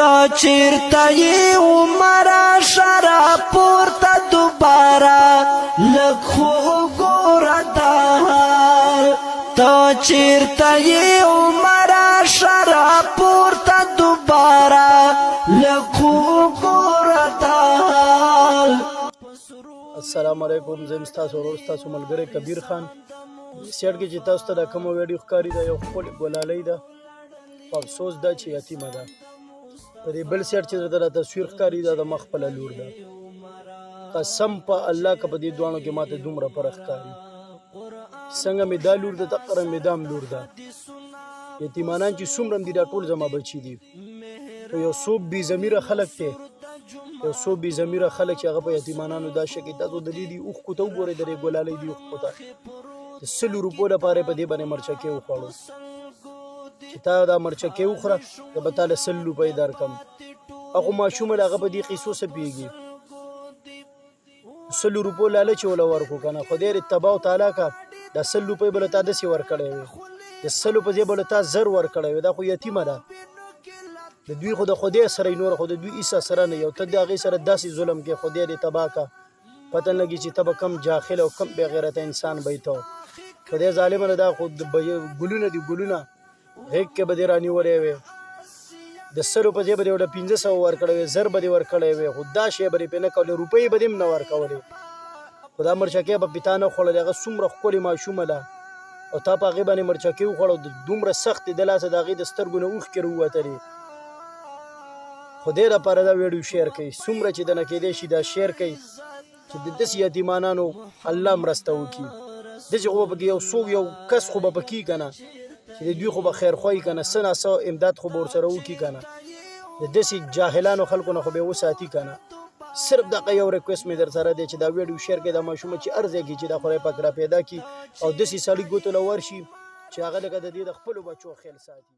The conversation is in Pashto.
ته چیرته یې عمره شرا پورته دوباره لږ خو وګوره دا حال. ته چیرته یې عمره شرا پورته دوباره لږ خو وګوره دا حال. السلام علیکم، زه یم ستاسو ورور، ستاسو ملګری کبیر خان. سیټ کې چې تاسو ته دا کومه ویډیو ښکاري، دا یو ښکلې ګلالۍ ده، خو افسوس دا چې یتیمه ده. په دې بل سیټ چې درته دا تصویر ښکاري، دا د ما خپله لور ده. قسم په الله که په دې دواړو کې ماته دومره فرق ښکاري، څنګه مې دا لور ده، دقه مې دا هم لور ده. یتیمانان چې څومره هم دي، دا ټول زما بچي دي، خو یو څو بې ضمیره خلک دی، یو څو بې ضمیره خلک چې هغه په یتیمانانو دا شي. تاسو د دې دي اوښکو ته وګورئ، د دې ګلالۍ دي اوښکو ته. د 100 روپو لپاره په دې باندې مرچکې وخوړو چې تا دا مرچکې وخوره، زه به تا له 100 روپۍ درکړم. هغه ماشومه له هغه په دې قصو څه پوهېږي؟ 100 روپو لالچ یې وله ورکړو که نه، خدای دې تباه او تالا که. دا 100 روپۍ به له تا داسې ورکړی وي، د 100 په ځای به له تا 1000 ورکړی وي. دا خو یتیمه ده، د دوی خو د خدای سره نور خو د دوی هیڅ سره نه یو، ته د هغې سره داسې ظلم کې. خدای دې تباه که، پته نه لګي چې ته به کم جاخل او کم بېغیرته انسان به ته. خدای ظالمه نه، دا خو ګلونه دي ګلونه، غېږ کې به دې رانیولی وي، د 100 په ځای به دې ورته 500 ورکړی وي، 1000 به دې ورکړی وي، خو دا شی به دې پرې نه کولې، روپۍ به دې هم نه ورکولې، خو دا مرچکۍ به پې تا نه خوړلې. هغه څومره ښکلې ماشومه ده او تا په هغې باندې مرچکۍ وخوړه، دومره سختې د لاسه د هغې د سترګو نه اوښکې راووتلې. خدای دپاره دا ویډیو شیر کړئ، څومره چې دنه کېدای شي دا شیر کړئ چې د داسې یتیمانانو الله مرسته وکړي. داسې خو به پکې یو څوک یو کس خو به پکې که نه چې د دوی خو به خیرخواهي که نه، څه نا څه امداد خو به ورسره وکړي که نه، د داسې جاهلانو خلکو نه خو به یې وساتي که نه. صرف دغه یو ریکوست مې در سره دی چې دا ویډیو شیر کړئ. دا ماشومه چې هر ځای کې چې دا خدای پاک را پیدا کړي او داسې سړي ګوتو له ورشي چې هغه لکه د دې د خپلو بچو خیال ساتي.